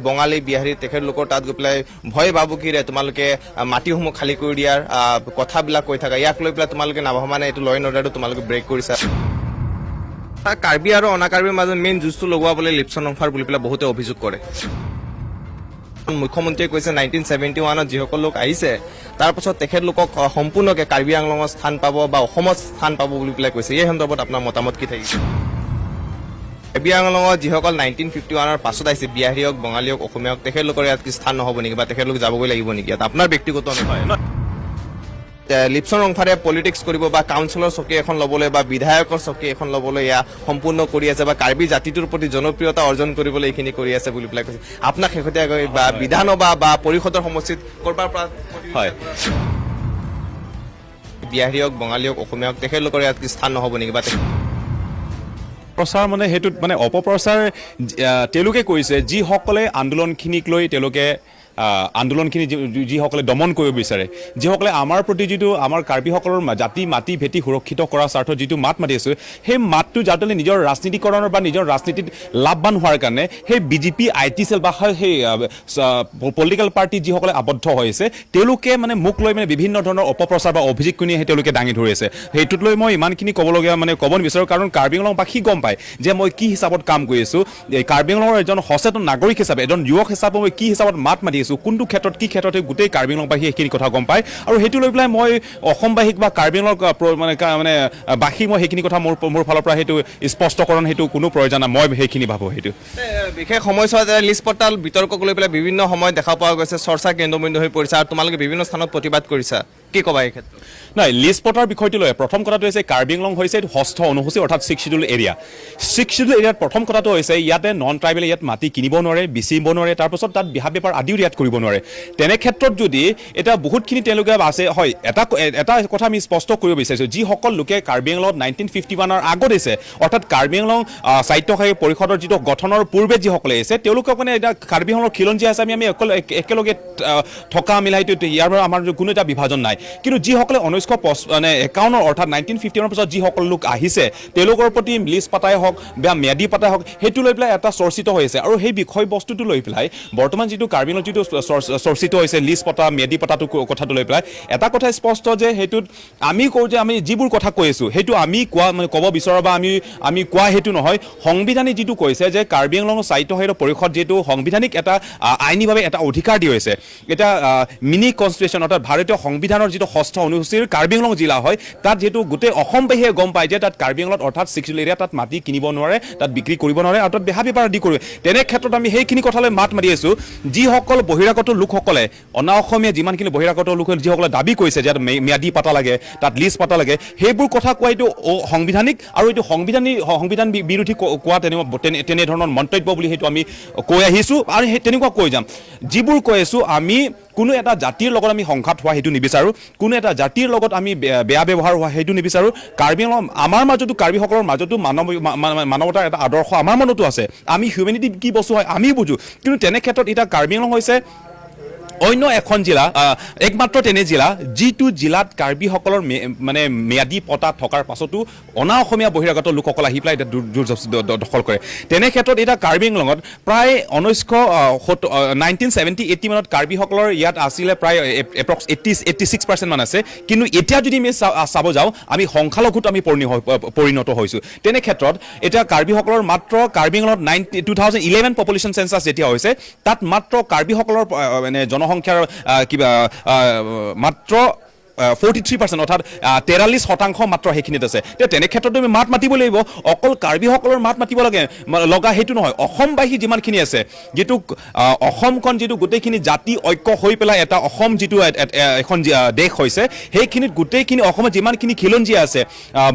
বঙালী, বিহাৰী তেখেতলোকৰ তাত গৈ পেলাই ভয় ভাবুকিৰে তোমালোকে মাটিসমূহ খালী কৰি দিয়াৰ কথাবিলাক কৈ থাকা। ইয়াক লৈ পেলাই তোমালোকে নাভাবা নে এইটো ল এণ্ড অৰ্ডাৰটো তোমালোকে ব্ৰেক কৰিছা? কাৰ্বি আৰু অনা কাৰ্বিৰ মাজত মেইন যুঁজটো লগোৱাবলৈ লিপচন ৰংফাৰ বুলি পেলাই বহুতে অভিযোগ কৰে। মুখ্যমন্ত্ৰীয়ে কৈছে, 1971ত যিসকল লোক আহিছে, তাৰপাছত তেখেতলোকক সম্পূৰ্ণকে কাৰ্বি আংলঙত স্থান পাব বা অসমত স্থান পাব বুলি পেলাই কৈছে। এই সন্দৰ্ভত আপোনাৰ মতামত কি থাকিব? কাৰ্বি আংলঙত যিসকল 1951ৰ পাছত আহিছে, বিহাৰী হওক, বঙালী হওক, অসমীয়া হওক, তেখেতলোকৰ ইয়াত কি স্থান নহ'ব নেকি বা তেখেতলোক যাবগৈ লাগিব নেকি ইয়াত? আপোনাৰ ব্যক্তিগত অনুভৱ? লিপচন ৰংফাৰে পলিটিক্স কৰিব বা কাউন্সিলৰ চকী এখন ল'বলৈ বা বিধায়কৰ চকী এখন ল'বলৈ এয়া সম্পূৰ্ণ কৰি আছে বা কাৰ্বি জাতিটোৰ প্ৰতি জনপ্ৰিয়তা অৰ্জন কৰিবলৈ এইখিনি কৰি আছে বুলি পেলাই কৈছে। আপোনাক শেহতীয়াকৈ বা বিধানসভা বা পৰিষদৰ সমষ্টিত ক'ৰবাৰ পৰা বিহাৰী হওক, বঙালী হওক, অসমীয়া হওক, তেখেতলোকৰ ইয়াত কি স্থান নহ'ব নেকি বা প্ৰচাৰ মানে সেইটোত মানে অপপ্ৰচাৰ তেওঁলোকে কৰিছে, যিসকলে আন্দোলনখিনিক লৈ তেওঁলোকে আন্দোলনখিনি যিসকলে দমন কৰিব বিচাৰে, যিসকলে আমাৰ প্ৰতি যিটো আমাৰ কাৰ্বিসকলৰ জাতি মাটি ভেটি সুৰক্ষিত কৰাৰ স্বাৰ্থত যিটো মাত মাতি আছোঁ, সেই মাতটো যাতে নিজৰ ৰাজনীতিকৰণৰ বা নিজৰ ৰাজনীতিত লাভৱান হোৱাৰ কাৰণে সেই বিজেপি IT cell বা সেই পলিটিকেল পাৰ্টি যিসকলে আবদ্ধ হৈছে, তেওঁলোকে মানে মোক লৈ মানে বিভিন্ন ধৰণৰ অপপ্ৰচাৰ বা অভিযোগখিনি সেই তেওঁলোকে দাঙি ধৰি আছে। সেইটোত লৈ মই ইমানখিনি ক'বলগীয়া মানে ক'ব নিবিচাৰোঁ, কাৰণ কাৰ্বি আংলংবাসী গম পায় যে মই কি হিচাপত কাম কৰি আছোঁ। এই কাৰ্বি আংলঙৰ এজন সচেতন নাগৰিক হিচাপে, এজন যুৱক হিচাপে মই কি হিচাপত মাত মাতি আছোঁ, কোনটো ক্ষেত্ৰত কি ক্ষেত্ৰত, সেই গোটেই কাৰ্বি আংলংবাসী সেইখিনি কথা গম পায়। আৰু সেইটো লৈ পেলাই মই অসমবাসীক বা কাৰ্বি আংলং মানে মানে বাসী মই সেইখিনি কথা মোৰ ফালৰ পৰা সেইটো স্পষ্টকৰণ সেইটো কোনো প্ৰয়োজন নাই, মই সেইখিনি ভাবোঁ সেইটো। বিশেষ সময়ছোৱাত লিজ পট্টা বিতৰ্কক লৈ পেলাই বিভিন্ন সময়ত দেখা পোৱা গৈছে, চৰ্চা কেন্দ্ৰবিন্দু হৈ পৰিছে আৰু তোমালোকে বিভিন্ন স্থানত প্ৰতিবাদ কৰিছা। কি ক'বা এই ক্ষেত্ৰত? নাই, লিজ পট্টাৰ বিষয়টো লৈ প্ৰথম কথাটো হৈছে, কাৰ্বি আংলং হৈছে এইটো ষষ্ঠ অনুসূচী অৰ্থাৎ six schedule area. Six schedule এৰিয়াত প্ৰথম কথাটো হৈছে, ইয়াতে নন ট্ৰাইবেলে ইয়াত মাটি কিনিব নোৱাৰে, বেচিব নোৱাৰে, তাৰপাছত তাত বেহা বেপাৰ আদিও ইয়াত কৰিব নোৱাৰে। তেনে ক্ষেত্ৰত যদি এতিয়া বহুতখিনি তেওঁলোকে আছে হয়, এটা এটা কথা আমি স্পষ্ট কৰিব বিচাৰিছোঁ, যিসকল লোকে কাৰ্বি আংলঙত 1951ৰ আগত আহিছে, অৰ্থাৎ কাৰ্বি আংলং স্বায়ত্তশাসী পৰিষদৰ যিটো গঠনৰ পূৰ্বে যিসকলে আহিছে, তেওঁলোকক মানে এতিয়া কাৰ্বি আংলঙৰ খিলঞ্জীয়া আছে, আমি আমি একেলগে থকা মিলা সেইটো ইয়াৰ পৰা আমাৰ কোনো এটা বিভাজন নাই। কিন্তু যিসকলে 19 মানে 51ৰ অৰ্থাৎ 1951ৰ পিছত যিসকল লোক আহিছে, তেওঁলোকৰ প্ৰতি লিজ পাতাই হওক বা ম্যাদী পাতাই হওক, সেইটো লৈ পেলাই এটা চৰ্চিত হৈ আছে। আৰু সেই বিষয়বস্তুটো লৈ পেলাই বৰ্তমান যিটো কাৰ্বি আংলঙত যিটো চৰ্চিত হৈছে, লিজ পতা ম্যাদী পতাটো কথাটো লৈ পেলাই এটা কথা স্পষ্ট যে সেইটোত আমি কওঁ যে আমি যিবোৰ কথা কৈ আছোঁ, সেইটো আমি কোৱা মানে ক'ব বিচৰা বা আমি আমি কোৱা সেইটো নহয়। সংবিধানে যিটো কৈছে যে কাৰ্বি আংলং স্বায়ত্তশাসিত পৰিষদ যিটো সাংবিধানিক এটা আইনীভাৱে এটা অধিকাৰ দি হৈছে, এটা মিনি কনষ্টিটিউশ্যন অৰ্থাৎ ভাৰতীয় সংবিধানৰ যিটো ষষ্ঠ অনুসূচীৰ কাৰ্বি আংলং জিলা হয়, তাত যিহেতু গোটেই অসমবাসীয়ে গম পায় যে তাত কাৰ্বি আংলঙত অৰ্থাৎ ছিক্স এৰিয়া, তাত মাটি কিনিব নোৱাৰে, তাত বিক্ৰী কৰিব নোৱাৰে আৰু তাত বেহা বেপাৰ আদি কৰিব। তেনে ক্ষেত্ৰত আমি সেইখিনি কথালৈ মাত মাতি আছোঁ। যিসকল বহিৰাগত লোকসকলে, অনা অসমীয়া যিমানখিনি বহিৰাগত লোক যিসকলে দাবী কৰিছে যে ইয়াত ম্যাদী পাতা লাগে, তাত লিজ পাতা লাগে, সেইবোৰ কথা কোৱা এইটো অসাংবিধানিক আৰু এইটো সংবিধান বিৰোধী কোৱা তেনেধৰণৰ মন্তব্য বুলি সেইটো আমি কৈ আহিছোঁ আৰু সেই তেনেকুৱা কৈ যাম। যিবোৰ কৈ আছোঁ, আমি কোনো এটা জাতিৰ লগত আমি সংঘাত হোৱা সেইটো নিবিচাৰোঁ, কোনো এটা জাতিৰ লগত আমি বেয়া ব্যৱহাৰ হোৱা সেইটো নিবিচাৰোঁ। কাৰ্বি আংলং আমাৰ মাজতো, কাৰ্বিসকলৰ মাজতো মানৱতাৰ এটা আদৰ্শ আমাৰ মনতো আছে। আমি হিউমেনিটি কি বস্তু হয় আমি বুজোঁ। কিন্তু তেনে ক্ষেত্ৰত এতিয়া কাৰ্বি আংলং হৈছে অন্য এখন জিলা, একমাত্ৰ তেনে জিলা যিটো জিলাত কাৰ্বিসকলৰ মানে ম্যাদী পটা থকাৰ পাছতো অনা অসমীয়া বহিৰাগত লোকসকল আহি পেলাই এতিয়া জোৰ দখল কৰে। তেনে ক্ষেত্ৰত এতিয়া কাৰ্বি আংলঙত প্ৰায় 1970-80 মানত কাৰ্বিসকলৰ ইয়াত আছিলে প্ৰায় এপ্ৰক্স 86% মান আছে। কিন্তু এতিয়া যদি আমি চাব যাওঁ, আমি সংখ্যালঘুত আমি পৰিণত হৈছোঁ। তেনে ক্ষেত্ৰত এতিয়া কাৰ্বিসকলৰ মাত্ৰ কাৰ্বি আংলঙত 2011 পপুলেশ্যন চেঞ্চাছ যেতিয়া হৈছে, তাত মাত্ৰ কাৰ্বিসকলৰ মানে জনসংখ্যাৰ কিবা মাত্ৰ 43%, অৰ্থাৎ 43% মাত্ৰ সেইখিনিত আছে। তেতিয়া তেনে ক্ষেত্ৰত আমি মাত মাতিব লাগিব। অকল কাৰ্বিসকলৰ মাত মাতিব লাগে লগা সেইটো নহয়, অসমবাসী যিমানখিনি আছে, যিটো অসমখন যিটো গোটেইখিনি জাতি ঐক্য হৈ পেলাই এটা অসম যিটো এখন দেশ হৈছে, সেইখিনিত গোটেইখিনি অসমত যিমানখিনি খিলঞ্জীয়া আছে,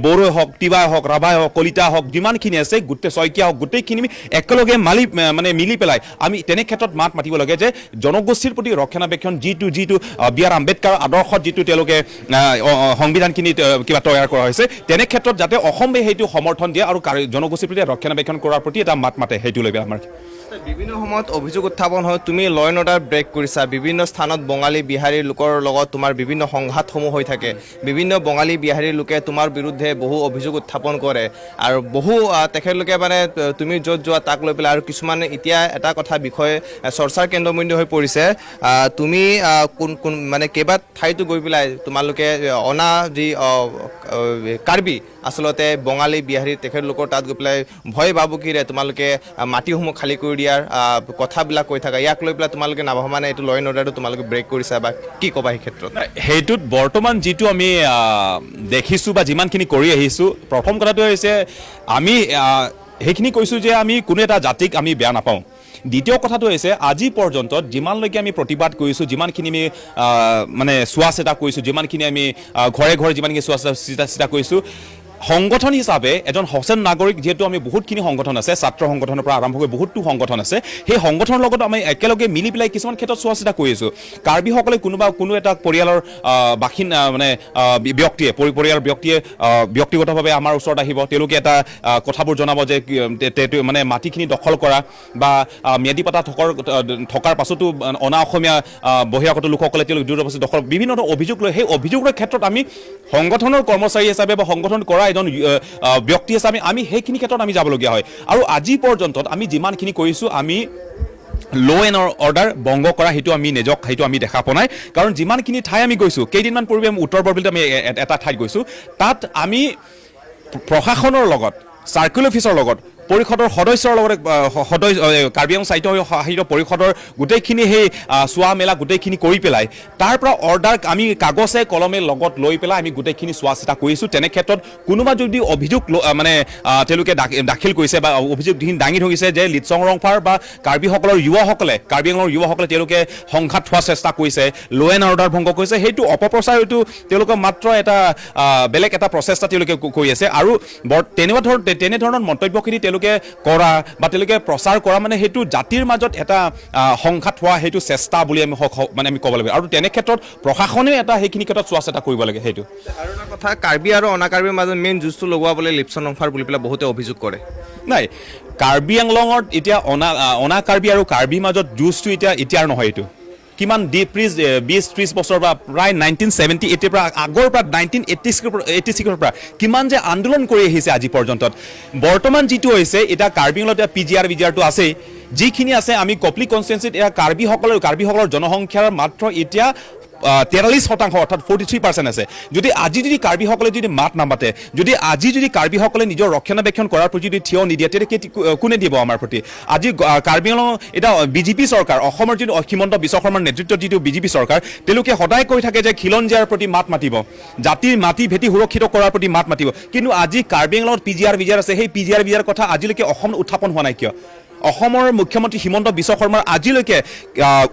বড়োই হওক, তিৱাই হওক, ৰাভাই হওক, কলিতা হওক, যিমানখিনি আছে, গোটেই শইকীয়া হওক, গোটেইখিনি একেলগে মানে মিলি পেলাই আমি তেনে ক্ষেত্ৰত মাত মাতিব লাগে যে জনগোষ্ঠীৰ প্ৰতি ৰক্ষণাবেক্ষণ যিটো যিটো বি আৰ আম্বেদকাৰ আদৰ্শত যিটো তেওঁলোকে সংবিধানখিনি কিবা তৈয়াৰ কৰা হৈছে, তেনে ক্ষেত্ৰত যাতে অসমে সেইটো সমৰ্থন দিয়ে আৰু জনগোষ্ঠীৰ প্ৰতি ৰক্ষণাবেক্ষণ কৰাৰ প্ৰতি এটা মাত মাতে, সেইটো লৈ পেলাই আমাৰ বিভিন্ন সময়ত অভিযোগ উত্থাপন হয়, তুমি ল এণ্ড অৰ্ডাৰ ব্ৰেক কৰিছা। বিভিন্ন স্থানত বঙালী, বিহাৰী লোকৰ লগত তোমাৰ বিভিন্ন সংঘাতসমূহ হৈ থাকে। বিভিন্ন বঙালী, বিহাৰী লোকে তোমাৰ বিৰুদ্ধে বহু অভিযোগ উত্থাপন কৰে আৰু বহু তেখেতলোকে মানে তুমি য'ত যোৱা তাক লৈ পেলাই। আৰু কিছুমান এতিয়া এটা কথা বিষয়ে চৰ্চাৰ কেন্দ্ৰবিন্দু হৈ পৰিছে। তুমি কোন কোন মানে কেইবা ঠাইতো গৈ পেলাই তোমালোকে অনা যি কাৰ্বি, আচলতে বঙালী, বিহাৰী তেখেতলোকৰ তাত গৈ পেলাই ভয় ভাবুকিৰে তোমালোকে মাটিসমূহ খালী কৰি দিয়াৰ কথাবিলাক কৈ থাকা। ইয়াক লৈ পেলাই তোমালোকে নাভাবা মানে এইটো ল এণ্ড অৰ্ডাৰটো তোমালোকে ব্ৰেক কৰিছা বা কি ক'বা সেই ক্ষেত্ৰত? সেইটোত বৰ্তমান যিটো আমি দেখিছোঁ বা যিমানখিনি কৰি আহিছোঁ, প্ৰথম কথাটো হৈছে আমি সেইখিনি কৈছোঁ যে আমি কোনো এটা জাতিক আমি বেয়া নাপাওঁ। দ্বিতীয় কথাটো হৈছে আজি পৰ্যন্ত যিমানলৈকে আমি প্ৰতিবাদ কৰিছোঁ, যিমানখিনি আমি মানে চোৱা চিতা কৰিছোঁ, যিমানখিনি আমি ঘৰে ঘৰে যিমানখিনি চোৱা চিতা চিতা কৰিছোঁ, সংগঠন হিচাপে এজন সচেতন নাগৰিক, যিহেতু আমি বহুতখিনি সংগঠন আছে, ছাত্ৰ সংগঠনৰ পৰা আৰম্ভ কৰি বহুতো সংগঠন আছে, সেই সংগঠনৰ লগত আমি একেলগে মিলি পেলাই কিছুমান ক্ষেত্ৰত চোৱা চিতা কৰি আছোঁ। কাৰ্বিসকলে কোনোবা কোনো এটা পৰিয়ালৰ বাসিন্দা মানে ব্যক্তিয়ে পৰিয়ালৰ ব্যক্তিয়ে ব্যক্তিগতভাৱে আমাৰ ওচৰত আহিব, তেওঁলোকে এটা কথাবোৰ জনাব যে মানে মাটিখিনি দখল কৰা বা ম্যাদী পাতা থকাৰ পাছতো অনা অসমীয়া বহিৰাগত লোকসকলে তেওঁলোক জোৰ দখল, বিভিন্ন ধৰণৰ অভিযোগ লৈ, সেই অভিযোগৰ ক্ষেত্ৰত আমি সংগঠনৰ কৰ্মচাৰী হিচাপে বা সংগঠন কৰা এজন ব্যক্তি হিচাপে আমি সেইখিনি ক্ষেত্ৰত আমি যাবলগীয়া হয়। আৰু আজি পৰ্যন্তত আমি যিমানখিনি কৰিছোঁ, আমি ল' এণ্ড অৰ্ডাৰ ভংগ কৰা সেইটো আমি নিজক সেইটো আমি দেখা পোৱা নাই। কাৰণ যিমানখিনি ঠাই আমি গৈছোঁ, কেইদিনমান পূৰ্বে আমি উত্তৰ বৰবিলত আমি এটা ঠাইত গৈছোঁ, তাত আমি প্ৰশাসনৰ লগত, চাৰ্কিল অফিচৰ লগত, পৰিষদৰ সদস্যৰ লগত, সদস্য কাৰ্বি আংলং সাহিত্য সাহিত্য পৰিষদৰ গোটেইখিনি সেই চোৱা মেলা গোটেইখিনি কৰি পেলাই তাৰ পৰা অৰ্ডাৰ আমি কাগজে কলমে লগত লৈ পেলাই আমি গোটেইখিনি চোৱা চিতা কৰিছোঁ। তেনে ক্ষেত্ৰত কোনোবা যদি অভিযোগ মানে তেওঁলোকে দাখিল কৰিছে বা অভিযোগ দাঙি ধৰিছে যে লিটচং ৰংফাৰ বা কাৰ্বিসকলৰ যুৱসকলে, কাৰ্বি আংলঙৰ যুৱসকলে তেওঁলোকে সংঘাত হোৱাৰ চেষ্টা কৰিছে, ল' এণ্ড অৰ্ডাৰ ভংগ কৰিছে, সেইটো অপপ্ৰচাৰ, এইটো তেওঁলোকৰ মাত্ৰ এটা বেলেগ এটা প্ৰচেষ্টা তেওঁলোকে কৰি আছে। আৰু বৰ তেনেকুৱা ধৰণৰ তেনেধৰণৰ মন্তব্যখিনি তেওঁলোকে কৰা বা তেওঁলোকে প্ৰচাৰ কৰা মানে সেইটো জাতিৰ মাজত এটা সংঘাত হোৱা সেইটো চেষ্টা বুলি আমি মানে আমি ক'ব লাগিব। আৰু তেনে ক্ষেত্ৰত প্ৰশাসনেও এটা সেইখিনি ক্ষেত্ৰত চোৱা চিতা কৰিব লাগে সেইটো। আৰু এটা কথা, কাৰ্বি আৰু অনাকাৰ্বিৰ মাজত মেইন যুঁজটো লগোৱাবলৈ লিপচন ৰংফাৰ বুলি পেলাই বহুতে অভিযোগ কৰে। নাই, কাৰ্বি আংলঙত এতিয়া অনা কাৰ্বি আৰু কাৰ্বিৰ মাজত যুঁজটো এতিয়া এতিয়াৰ নহয়। এইটো কিমান দি 20-30 বছৰ বা প্ৰায় 1978ৰ পৰা, আগৰ পৰা 1986ৰ পৰা কিমান যে আন্দোলন কৰি আহিছে আজি পৰ্যন্তত। বৰ্তমান যিটো হৈছে এতিয়া কাৰ্বি আংলঙত এতিয়া P G R, B G আৰটো আছেই, যিখিনি আছে আমি কপলি কনষ্টিটুৱেঞ্চিত এতিয়া কাৰ্বিসকলৰ জনসংখ্যাৰ মাত্ৰ এতিয়া 43%, অৰ্থাৎ 43% আছে। যদি আজি যদি কাৰ্বিসকলে যদি মাত নামাতে, যদি আজি যদি কাৰ্বিসকলে নিজৰ ৰক্ষণাবেক্ষণ কৰাৰ প্ৰতি যদি থিয় নিদিয়ে, তেতিয়া কোনে দিব আমাৰ প্ৰতি? আজি কাৰ্বি আংলং এতিয়া বিজেপি চৰকাৰ, অসমৰ যিটো হিমন্ত বিশ্ব শৰ্মাৰ নেতৃত্বত যিটো বিজেপি চৰকাৰ, তেওঁলোকে সদায় কৈ থাকে যে খিলঞ্জীয়াৰ প্ৰতি মাত মাতিব, জাতিৰ মাটি ভেটি সুৰক্ষিত কৰাৰ প্ৰতি মাত মাতিব। কিন্তু আজি কাৰ্বি আংলঙত P G R, B G R আছে, সেই P G R, B G R কথা আজিলৈকে অসমত উত্থাপন হোৱা নাই কিয়? অসমৰ মুখ্যমন্ত্ৰী হিমন্ত বিশ্ব শৰ্মাৰ আজিলৈকে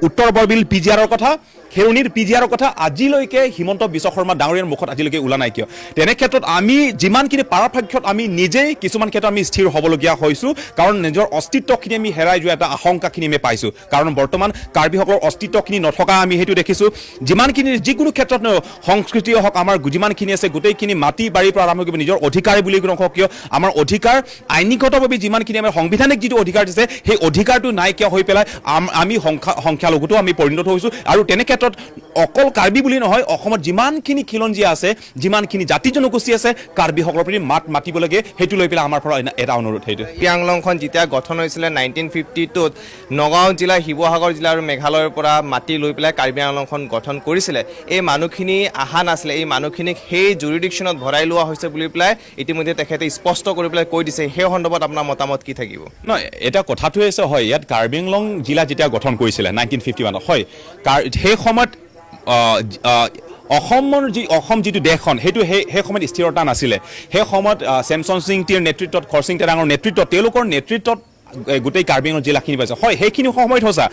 উত্তৰ বৰবিল পি জি আৰৰ কথা, খেৰণিৰ পি জি আৰৰ কথা আজিলৈকে হিমন্ত বিশ্ব শৰ্মা ডাঙৰীয়াৰ মুখত আজিলৈকে ওলা নাই কিয়? তেনে ক্ষেত্ৰত আমি যিমানখিনি পাৰাপক্ষত আমি নিজেই কিছুমান ক্ষেত্ৰত আমি স্থিৰ হ'বলগীয়া হৈছোঁ, কাৰণ নিজৰ অস্তিত্বখিনি আমি হেৰাই যোৱা এটা আশংকাখিনি আমি পাইছোঁ। কাৰণ বৰ্তমান কাৰ্বিসকলৰ অস্তিত্বখিনি নথকা আমি সেইটো দেখিছোঁ। যিমানখিনি যিকোনো ক্ষেত্ৰত নহয়, সংস্কৃতিয়ে হওক, আমাৰ যিমানখিনি আছে গোটেইখিনি মাটি বাৰীৰ পৰা আৰম্ভ কৰি নিজৰ অধিকাৰ বুলি নকওঁ কিয়, আমাৰ অধিকাৰ আইনীগতভাৱে যিমানখিনি আমাৰ সাংবিধানিক যিটো অধিকাৰ দিছে, সেই অধিকাৰটো নাইকিয়া হৈ পেলাই আমি সংখ্যালঘুতো আমি পৰিণত হৈছোঁ। আৰু তেনে ক্ষেত্ৰত অকল কাৰ্বি বুলি নহয়, অসমত যিমানখিনি খিলঞ্জীয়া আছে, যিমানখিনি জাতি জনগোষ্ঠী আছে, কাৰ্বিসকলৰ প্ৰতি মাত মাতিব লাগে। সেইটো লৈ পেলাই আমাৰ পৰা এটা অনুৰোধ সেইটো। কাৰ্বি আংলংখন যেতিয়া গঠন হৈছিলে 1952ত, নগাঁও জিলা, শিৱসাগৰ জিলা আৰু মেঘালয়ৰ পৰা মাটি লৈ পেলাই কাৰ্বি আংলংখন গঠন কৰিছিলে। এই মানুহখিনি অহা নাছিলে, এই মানুহখিনিক সেই জুৰিডিকশ্যনত ভৰাই লোৱা হৈছে বুলি পেলাই ইতিমধ্যে তেখেতে স্পষ্ট কৰি পেলাই কৈ দিছে। সেই সন্দৰ্ভত আপোনাৰ মতামত কি থাকিব? নহয়, এটা কথাটো হৈছে, হয়, ইয়াত কাৰ্বি আংলং জিলা যেতিয়া গঠন কৰিছিলে 1951ত, হয়, সেই সময়ত অসমৰ যি অসম যিটো দেশখন, সেইটো সেই সেই সময়ত স্থিৰতা নাছিলে। সেই সময়ত চেমচন সিং টিৰ নেতৃত্বত, খৰচিং টেৰাঙৰ নেতৃত্বত, তেওঁলোকৰ নেতৃত্বত গোটেই কাৰ্বি আংলং জিলাখিনি পাইছে। হয়, সেইখিনি সময়ত সঁচা।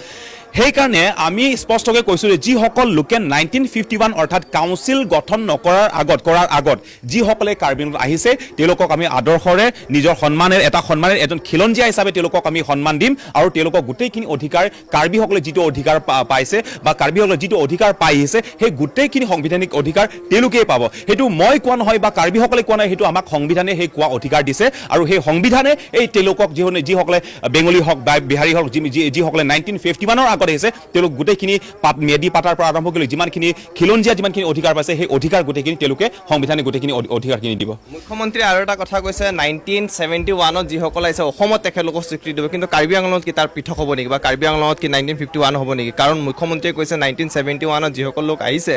সেইকাৰণে আমি স্পষ্টকৈ কৈছোঁ যে যিসকল লোকে 1951 অৰ্থাৎ কাউন্সিল গঠন নকৰাৰ আগত কৰাৰ আগত যিসকলে কাৰ্বি আংলঙত আহিছে, তেওঁলোকক আমি আদৰ্শৰে নিজৰ সন্মানেৰে এটা সন্মানেৰে এজন খিলঞ্জীয়া হিচাপে তেওঁলোকক আমি সন্মান দিম আৰু তেওঁলোকক গোটেইখিনি অধিকাৰ, কাৰ্বিসকলে যিটো অধিকাৰ পাইছে বা কাৰ্বিসকলে যিটো অধিকাৰ পাই আহিছে, সেই গোটেইখিনি সাংবিধানিক অধিকাৰ তেওঁলোকেই পাব। সেইটো মই কোৱা নহয় বা কাৰ্বিসকলে কোৱা নাই, সেইটো আমাক সংবিধানে সেই কোৱা অধিকাৰ দিছে। আৰু সেই সংবিধানে এই তেওঁলোকক যিসকলে বেংগলী হওক বা বিহাৰী হওক, যিসকলে 1951ৰ আগত আহিছে, তেওঁলোক গোটেইখিনি পাত মেদি পাতাৰ পৰা আৰম্ভ কৰি যিমানখিনি খিলঞ্জীয়া যিমানখিনি অধিকাৰ পাইছে, সেই অধিকাৰ গোটেইখিনি তেওঁলোকে সংবিধানে গোটেইখিনি অধিকাৰখিনি দিব। মুখ্যমন্ত্ৰীয়ে আৰু এটা কথা কৈছে, 1971ত যিসকল আহিছে অসমত তেখেতলোকক স্বীকৃতি দিব, কিন্তু কাৰ্বি আংলঙত কি তাৰ পৃথক হ'ব নেকি বা কাৰ্বি আংলঙত কি 1951 হ'ব নেকি? কাৰণ মুখ্যমন্ত্ৰীয়ে কৈছে 1971ত যিসকল লোক আহিছে,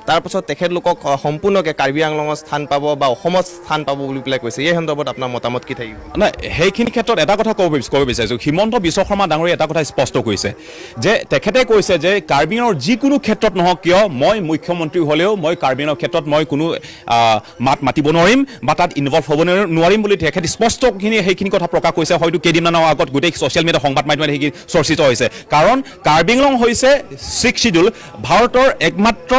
তাৰপাছত তেখেতলোকক সম্পূৰ্ণকৈ কাৰ্বি আংলঙত স্থান পাব বা অসমত স্থান পাব বুলি পেলাই কৈছে। এই সন্দৰ্ভত আপোনাৰ মতামত কি থাকিব? নাই, সেইখিনি ক্ষেত্ৰত এটা কথা ক'ব বিচাৰিছোঁ। হিমন্ত বিশ্ব শৰ্মা ডাঙৰীয়াই এটা কথা স্পষ্ট কৰিছে যে তেখেতে কৈছে যে কাৰ্বি আংলঙৰ যিকোনো ক্ষেত্ৰত নহওক কিয়, মই মুখ্যমন্ত্ৰী হ'লেও মই কাৰ্বি আংলঙৰ ক্ষেত্ৰত মই কোনো মাত মাতিব নোৱাৰিম বা তাত ইনভলভ হ'ব নোৱাৰিম বুলি তেখেত স্পষ্টখিনি সেইখিনি কথা প্ৰকাশ কৰিছে। হয়তো কেইদিনমানৰ আগত গোটেই ছ'চিয়েল মিডিয়া, সংবাদ মাধ্যমত সেইখিনি চৰ্চিত হৈছে। কাৰণ কাৰ্বি আংলং হৈছে ছিক্স চিডিউল ভাৰতৰ একমাত্ৰ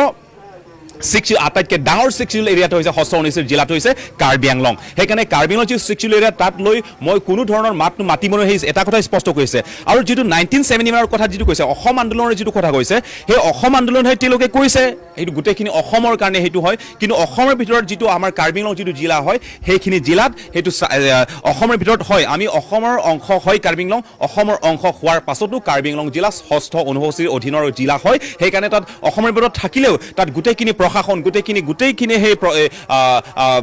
ছিক্স, আটাইতকৈ ডাঙৰ ছিক্স চিডিউল এৰিয়াটো হৈছে ষষ্ঠ অনুসূচীৰ জিলাটো হৈছে কাৰ্বি আংলং। সেইকাৰণে কাৰ্বি আংলং যিটো ছিক্স চিডিউল এৰিয়া, তাত লৈ মই কোনো ধৰণৰ মাত মাতিব নোৱাৰোঁ, সেই এটা কথা স্পষ্ট কৰিছে। আৰু যিটো 1971ৰ কথা যিটো কৈছে, অসম আন্দোলনৰ যিটো কথা কৈছে, সেই অসম আন্দোলন সেই তেওঁলোকে কৰিছে, সেইটো গোটেইখিনি অসমৰ কাৰণে সেইটো হয়। কিন্তু অসমৰ ভিতৰত যিটো আমাৰ কাৰ্বি আংলং যিটো জিলা হয়, সেইখিনি জিলাত সেইটো অসমৰ ভিতৰত হয়, আমি অসমৰ অংশ হয়। কাৰ্বি আংলং অসমৰ অংশ হোৱাৰ পাছতো কাৰ্বি আংলং জিলা ষষ্ঠ অনুসূচীৰ অধীনৰ জিলা হয়। সেইকাৰণে তাত অসমৰ ভিতৰত থাকিলেও তাত গোটেইখিনি প্ৰশাসন, গোটেইখিনি সেই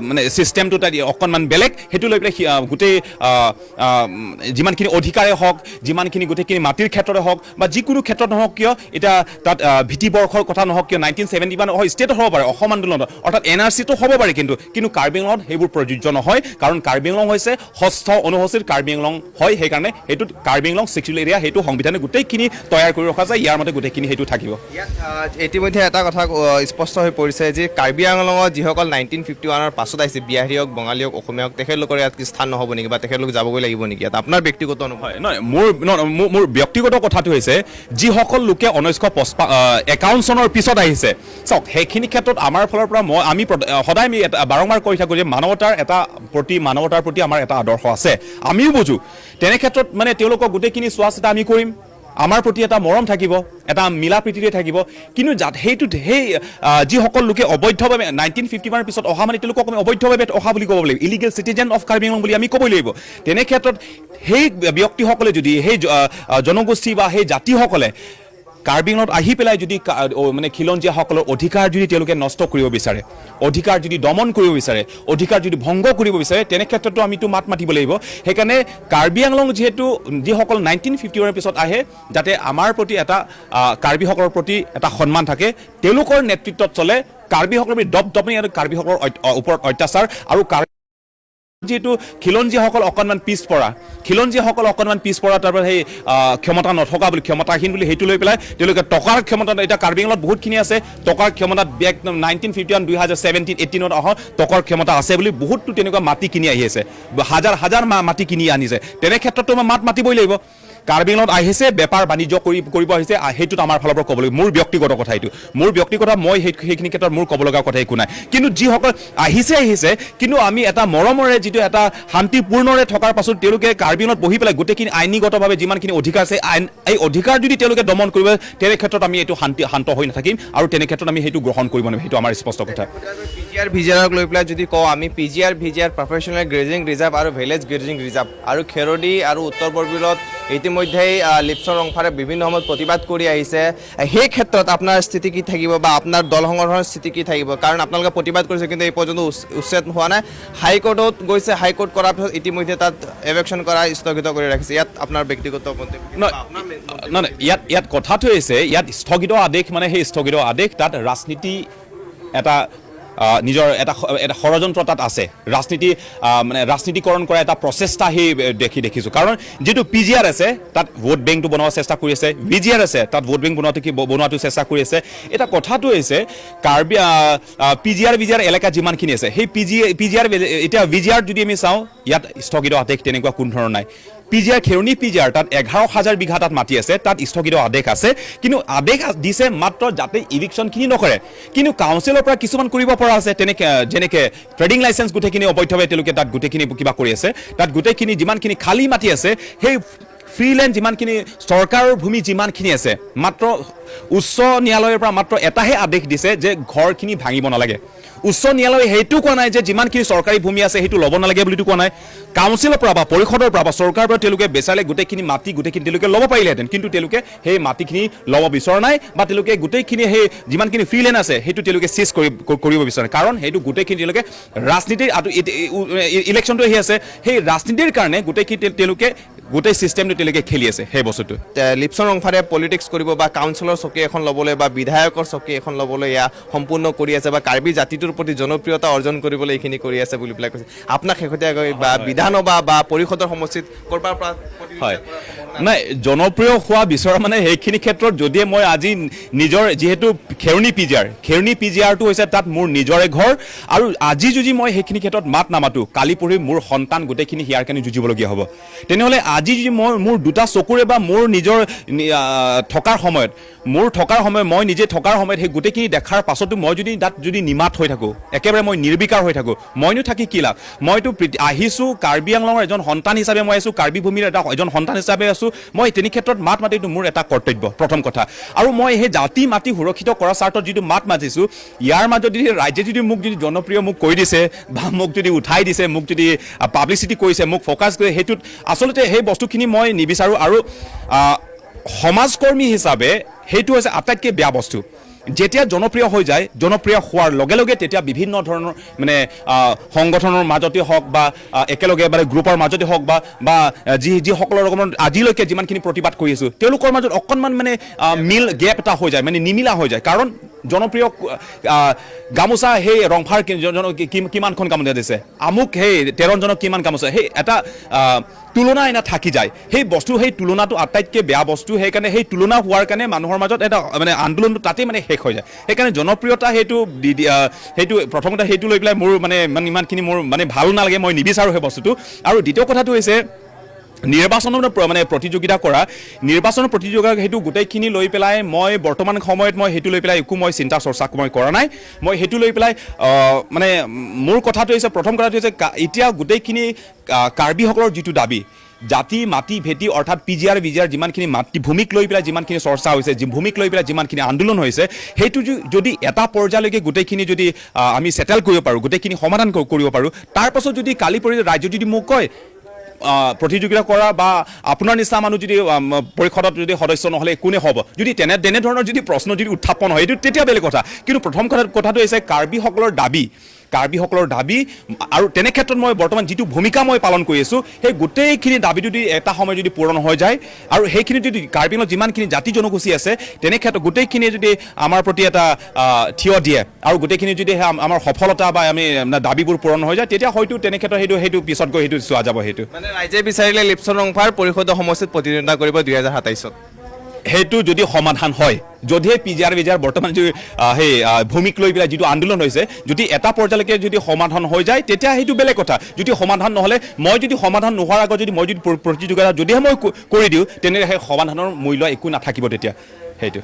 মানে ছিষ্টেমটো তাত অকণমান বেলেগ। সেইটো লৈ পেলাই গোটেই আ, আ, যিমানখিনি অধিকাৰে হওক, যিমানখিনি গোটেইখিনি মাটিৰ ক্ষেত্ৰতে হওক বা যিকোনো ক্ষেত্ৰত নহওক কিয়, এতিয়া তাত ভিত্তিবৰ্ষৰ কথা নহওক কিয়, 1971 হয়, ষ্টেটত হ'ব পাৰে, অসম আন্দোলনত অৰ্থাৎ এনআৰচিটো হ'ব পাৰে, কিন্তু কাৰ্বি আংলঙত সেইবোৰ প্ৰযোজ্য নহয়। কাৰণ কাৰ্বি আংলং হৈছে ষষ্ঠ অনুসূচীৰ কাৰ্বি আংলং হয়। সেইকাৰণে সেইটোত কাৰ্বি আংলং ছিক্স এৰিয়া, সেইটো সংবিধানে গোটেইখিনি তৈয়াৰ কৰি ৰখা যায়। ইয়াৰ মতে গোটেইখিনি সেইটো থাকিব। ইয়াত ইতিমধ্যে এটা কথা স্পষ্ট হৈ পৰিছে যে কাৰ্বি আংলঙত যিসকল 1951ৰ পাছত আহিছে, বিহাৰী হওক, বঙালী হওক, অসমীয়া হওক, তেখেতলোকৰ ইয়াত কি স্থান নহ'ব নেকি বা তেখেতলোক যাবগৈ লাগিব নেকি? ইয়াত আপোনাৰ ব্যক্তিগত অনুভৱ? হয়, নহয়, মোৰ নহয়, মোৰ ব্যক্তিগত কথাটো হৈছে, যিসকল লোকে 1951 চনৰ পিছত আহিছে, চাওক, সেইখিনি ক্ষেত্ৰত আমাৰ ফালৰ পৰা মই আমি সদায় আমি এটা বাৰম্বাৰ কৈ থাকোঁ যে মানৱতাৰ প্ৰতি আমাৰ এটা আদৰ্শ আছে, আমিও বুজোঁ। তেনে ক্ষেত্ৰত মানে তেওঁলোকক গোটেইখিনি চোৱা চিতা আমি কৰিম, আমাৰ প্ৰতি এটা মৰম থাকিব, এটা মিলা প্ৰীতিৰে থাকিব। কিন্তু সেইটোত সেই যিসকল লোকে অবৈধভাৱে 1951ৰ পিছত অহা, মানে তেওঁলোকক আমি অবৈধভাৱে অহা বুলি ক'ব লাগিব, illegal citizen of Karbi Anglong বুলি আমি ক'বই লাগিব। তেনে ক্ষেত্ৰত সেই ব্যক্তিসকলে যদি সেই জনগোষ্ঠী বা সেই জাতিসকলে কাৰ্বি আংলঙত আহি পেলাই যদি মানে খিলঞ্জীয়াসকলৰ অধিকাৰ যদি তেওঁলোকে নষ্ট কৰিব বিচাৰে, অধিকাৰ যদি দমন কৰিব বিচাৰে, অধিকাৰ যদি ভংগ কৰিব বিচাৰে, তেনে ক্ষেত্ৰতো আমিতো মাত মাতিব লাগিব। সেইকাৰণে কাৰ্বি আংলং যিহেতু যিসকল 1951ৰ পিছত আহে, যাতে আমাৰ প্ৰতি এটা কাৰ্বিসকলৰ প্ৰতি এটা সন্মান থাকে, তেওঁলোকৰ নেতৃত্বত চলে। কাৰ্বিসকলৰ প্ৰতি দপ দপনি আৰু কাৰ্বিসকলৰ ওপৰত অত্যাচাৰ আৰু যিহেতু খিলঞ্জীয়াসকল অকণমান পিছপৰা, খিলঞ্জীয়াসকল অকণমান পিছপৰা, তাৰপৰা সেই ক্ষমতা নথকা বুলি, ক্ষমতাহীন বুলি সেইটো লৈ পেলাই তেওঁলোকে টকাৰ ক্ষমতা, এতিয়া কাৰ্বি আংলঙত বহুতখিনি আছে টকাৰ ক্ষমতাত, বেক 1951, 2017 18ত অহা টকাৰ ক্ষমতা আছে বুলি বহুতো তেনেকুৱা মাটি কিনি আহি আছে, হাজাৰ হাজাৰ মাটি কিনি আনিছে। তেনে ক্ষেত্ৰতো মই মাত মাতিবই লাগিব। কাৰ্বি আংলঙত আহিছে, বেপাৰ বাণিজ্য কৰিব আহিছে, সেইটোত আমাৰ ফালৰ পৰা ক'ব লাগিব। মোৰ ব্যক্তিগত কথা এইটো, মোৰ ব্যক্তিগত, মই সেইখিনি ক্ষেত্ৰত মোৰ ক'ব লগা কথা একো নাই। কিন্তু যিসকল আহিছে আহিছে, কিন্তু আমি এটা মৰমৰে যিটো এটা শান্তিপূৰ্ণৰে থকাৰ পাছত তেওঁলোকে কাৰ্বি আংলঙত বহি পেলাই গোটেইখিনি আইনীগতভাৱে যিমানখিনি অধিকাৰ আছে, আইন, এই অধিকাৰ যদি তেওঁলোকে দমন কৰিব, তেনে ক্ষেত্ৰত আমি এইটো শান্ত হৈ নাথাকিম আৰু তেনে ক্ষেত্ৰত আমি সেইটো গ্ৰহণ কৰিব নোৱাৰিম। সেইটো আমাৰ স্পষ্ট কথা। পিজিআৰ ভিজিআৰক লৈ পেলাই যদি কওঁ আমি, PGR VGR, professional grazing reserve আৰু ভিলেজ গ্ৰেজিং ৰিজাৰ্ভ আৰু খেৰদী আৰু উত্তৰ বৰবিলত ইতিমধ্যেই লিপচন ৰংফাৰে বিভিন্ন সময়ত প্ৰতিবাদ কৰি আহিছে। সেই ক্ষেত্ৰত আপোনাৰ স্থিতি কি থাকিব বা আপোনাৰ দল সংগঠনৰ স্থিতি কি থাকিব? কাৰণ আপোনালোকে প্ৰতিবাদ কৰিছে, কিন্তু এই পৰ্যন্ত উচ্ছেদ হোৱা নাই। হাইকোৰ্টত গৈছে, হাইকোৰ্ট কৰাৰ পিছত ইতিমধ্যে তাত এভিকশ্যন কৰা স্থগিত কৰি ৰাখিছে। ইয়াত আপোনাৰ ব্যক্তিগত মন্তব্য কি? নহয়, আপোনাৰ মন্তব্য নহয়, ইয়াত কথাটো হৈছে, ইয়াত স্থগিত আদেশ মানে সেই স্থগিত আদেশ তাত ৰাজনীতি এটা নিজৰ এটা ষড়যন্ত্ৰ তাত আছে। ৰাজনীতি মানে ৰাজনীতিকৰণ কৰা এটা প্ৰচেষ্টা সেই দেখিছোঁ। কাৰণ যিটো পিজিআৰ আছে, তাত ভোট বেংকটো বনোৱাৰ চেষ্টা কৰি আছে। ভিজিআৰ আছে, তাত ভোট বেংক বনোৱাটো চেষ্টা কৰি আছে। এটা কথাটো হৈছে, কাৰ্বি পিজিআৰ ভিজিআৰ এলেকা যিমানখিনি আছে, সেই পিজিআৰ এতিয়া ভিজিআৰ যদি আমি চাওঁ, ইয়াত স্থগিত আদেশ তেনেকুৱা কোনো ধৰণৰ নাই। P G R, Kheroni P G R, তাত 11,000 বিঘা তাত মাটি আছে, তাত স্থগিত আদেশ আছে। কিন্তু আদেশ দিছে মাত্ৰ যাতে ইভিকশ্যনখিনি নকৰে। কিন্তু কাউন্সিলৰ পৰা কিছুমান কৰিব পৰা আছে, তেনেকে যেনেকে ট্ৰেডিং লাইচেঞ্চ গোটেইখিনি অবৈধভাৱে তেওঁলোকে তাত গোটেইখিনি কিবা কৰি আছে। তাত গোটেইখিনি যিমানখিনি খালী মাটি আছে, সেই ফ্ৰী লেণ্ড যিমানখিনি, চৰকাৰৰ ভূমি যিমানখিনি আছে, মাত্ৰ উচ্চ ন্যায়ালয়ৰ পৰা মাত্ৰ এটাহে আদেশ দিছে যে ঘৰখিনি ভাঙিব নালাগে। উচ্চ ন্যায়ালয়ে সেইটো কোৱা নাই যে যিমানখিনি চৰকাৰী ভূমি আছে সেইটো ল'ব নালাগে বুলিতো কোৱা নাই। কাউন্সিলৰ পৰা বা পৰিষদৰ পৰা বা চৰকাৰৰ পৰা তেওঁলোকে বিচাৰিলে গোটেইখিনি মাটি, গোটেইখিনি তেওঁলোকে ল'ব পাৰিলেহেঁতেন। কিন্তু তেওঁলোকে সেই মাটিখিনি ল'ব বিচৰা নাই বা তেওঁলোকে গোটেইখিনি সেই যিমানখিনি ফ্ৰী লেণ্ড আছে সেইটো তেওঁলোকে চিজ কৰিব বিচৰা নাই। কাৰণ সেইটো গোটেইখিনি তেওঁলোকে ৰাজনীতিৰ, ইলেকশ্যনটো আহি আছে, সেই ৰাজনীতিৰ কাৰণে গোটেইখিনি তেওঁলোকে গোটেই চিষ্টেমটো তেওঁলোকে খেলি আছে সেই বস্তুটো। লিপচন ৰংফাৰে পলিটিক্স কৰিব বা কাউন্সিলৰ চকী এখন ল'বলৈ বা বিধায়কৰ চকী এখন ল'বলৈ এয়া সম্পূৰ্ণ কৰি আছে বা কাৰ্বি জাতিটোৰ প্ৰতি জনপ্ৰিয়তা অৰ্জন কৰিবলৈ এইখিনি কৰি আছে বুলি পেলাই কৈছে। আপোনাক শেহতীয়াকৈ বা বিধানসভা বা পৰিষদৰ সমষ্টিত ক'ৰবাৰ পৰা প্ৰতিনিধিত্ব কৰাৰ সম্ভাৱনা? নাই, জনপ্ৰিয় হোৱা বিচৰা মানে সেইখিনি ক্ষেত্ৰত যদিহে মই আজি নিজৰ যিহেতু Kheroni P G R, Kheroni P G আৰটো হৈছে তাত মোৰ নিজৰে ঘৰ আৰু আজি যদি মই সেইখিনি ক্ষেত্ৰত মাত নামাতো, কালি পৰহি মোৰ সন্তান গোটেইখিনি ইয়াৰ কাৰণে যুঁজিবলগীয়া হ'ব। তেনেহ'লে আজি যদি মই মোৰ দুটা চকুৰে বা মোৰ নিজৰ থকাৰ সময়ত, মোৰ থকাৰ সময়ত, মই নিজে থকাৰ সময়ত সেই গোটেইখিনি দেখাৰ পাছতো মই যদি তাত যদি নিমাত হৈ থাকোঁ, একেবাৰে মই নিৰ্বিকাৰ হৈ থাকোঁ, মইনো থাকি কি লাভ? মইতো আহিছোঁ কাৰ্বি আংলঙৰ এজন সন্তান হিচাপে, মই আছোঁ কাৰ্বি ভূমিৰ এজন সন্তান হিচাপে আছোঁ। মই তেনে ক্ষেত্ৰত মাত মাতিটো মোৰ এটা কৰ্তব্য, প্ৰথম কথা। আৰু মই সেই জাতি মাটি সুৰক্ষিত কৰাৰ স্বাৰ্থত যিটো মাত মাতিছোঁ, ইয়াৰ মাজত যদি ৰাজ্যে যদি মোক যদি জনপ্ৰিয় মোক কৰি দিছে বা মোক যদি উঠাই দিছে, মোক যদি পাব্লিচিটি কৰিছে, মোক ফ'কাছ কৰি, সেইটোত আচলতে সেই বস্তুখিনি মই নিবিচাৰোঁ। আৰু সমাজকৰ্মী হিচাপে সেইটো হৈছে আটাইতকৈ বেয়া বস্তু। যেতিয়া জনপ্ৰিয় হৈ যায়, জনপ্ৰিয় হোৱাৰ লগে লগে তেতিয়া বিভিন্ন ধৰণৰ মানে সংগঠনৰ মাজতে হওক বা একেলগে মানে গ্ৰুপৰ মাজতে হওক বা যিসকলৰ লগত আজিলৈকে যিমানখিনি প্ৰতিবাদ কৰি আছোঁ, তেওঁলোকৰ মাজত অকণমান মানে মিল গেপ এটা হৈ যায়, মানে নিমিলা হৈ যায়। কাৰণ জনপ্ৰিয় গামোচা সেই ৰংফাৰ কিমানখন গামোচা দিছে, আমুক সেই তেৰণজনক কিমান গামোচা, সেই এটা তুলনা এনে থাকি যায়। সেই বস্তু, সেই তুলনাটো আটাইতকৈ বেয়া বস্তু। সেইকাৰণে সেই তুলনা হোৱাৰ কাৰণে মানুহৰ মাজত এটা মানে আন্দোলনটো তাতেই মানে শেষ হৈ যায়। সেইকাৰণে জনপ্ৰিয়তা সেইটো সেইটো প্ৰথমতে সেইটো লৈ পেলাই মোৰ মানে ইমানখিনি মোৰ মানে ভালো নালাগে, মই নিবিচাৰোঁ সেই বস্তুটো। আৰু দ্বিতীয় কথাটো হৈছে নিৰ্বাচনৰ মানে প্ৰতিযোগিতা কৰা, নিৰ্বাচনৰ প্ৰতিযোগিতা, সেইটো গোটেইখিনি লৈ পেলাই মই বৰ্তমান সময়ত মই সেইটো লৈ পেলাই একো মই চিন্তা চৰ্চা মই কৰা নাই। মই সেইটো লৈ পেলাই মানে মোৰ কথাটো হৈছে, প্ৰথম কথাটো হৈছে এতিয়া গোটেইখিনি কাৰ্বিসকলৰ যিটো দাবী, জাতি মাটি ভেটি, অৰ্থাৎ P G R, B G R, যিমানখিনি মাটি ভূমিক লৈ পেলাই যিমানখিনি চৰ্চা হৈছে, ভূমিক লৈ পেলাই যিমানখিনি আন্দোলন হৈছে, সেইটো যদি এটা পৰ্যায়লৈকে গোটেইখিনি যদি আমি ছেটেল কৰিব পাৰোঁ, গোটেইখিনি সমাধান কৰিব পাৰোঁ, তাৰপাছত যদি কালি পৰি ৰাজ্য যদি মোক কয় প্ৰতিযোগিতা কৰা বা আপোনাৰ নিচিনা মানুহ যদি পৰিষদত যদি সদস্য নহ'লে কোনে হ'ব, যদি তেনেধৰণৰ যদি প্ৰশ্ন যদি উত্থাপন হয়, এইটো তেতিয়া বেলেগ কথা। কিন্তু প্ৰথম কথাটো হৈছে কাৰ্বিসকলৰ দাবী, কাৰ্বিসকলৰ দাবী আৰু তেনে ক্ষেত্ৰত মই বৰ্তমান যিটো ভূমিকা মই পালন কৰি আছোঁ, সেই গোটেইখিনি দাবী যদি এটা সময় যদি পূৰণ হৈ যায় আৰু সেইখিনি যদি কাৰ্বি আংলঙত যিমানখিনি জাতি জনগোষ্ঠী আছে, তেনে ক্ষেত্ৰত গোটেইখিনিয়ে যদি আমাৰ প্ৰতি এটা থিয় দিয়ে আৰু গোটেইখিনি যদি সেই আমাৰ সফলতা বা আমি দাবীবোৰ পূৰণ হৈ যায়, তেতিয়া হয়তো তেনে ক্ষেত্ৰত সেইটো পিছত গৈ সেইটো চোৱা যাব সেইটো। মানে ৰাইজে বিচাৰিলে লিপচন ৰংফাৰ পৰিষদৰ সমষ্টিত প্ৰতিদ্বন্দ্বিতা কৰিব 2027ত? সেইটো যদি সমাধান হয়, যদিহে P G R, B G R বৰ্তমান যি সেই ভূমিক লৈ পেলাই যিটো আন্দোলন হৈছে, যদি এটা পৰ্যায়লৈকে যদি সমাধান হৈ যায়, তেতিয়া সেইটো বেলেগ কথা। যদি সমাধান নহ'লে, মই যদি সমাধান নোহোৱাৰ আগত যদি মই যদি প্ৰতিযোগিতা যদিহে মই কৰি দিওঁ, তেনেহ'লে সেই সমাধানৰ মূল্য একো নাথাকিব তেতিয়া সেইটো।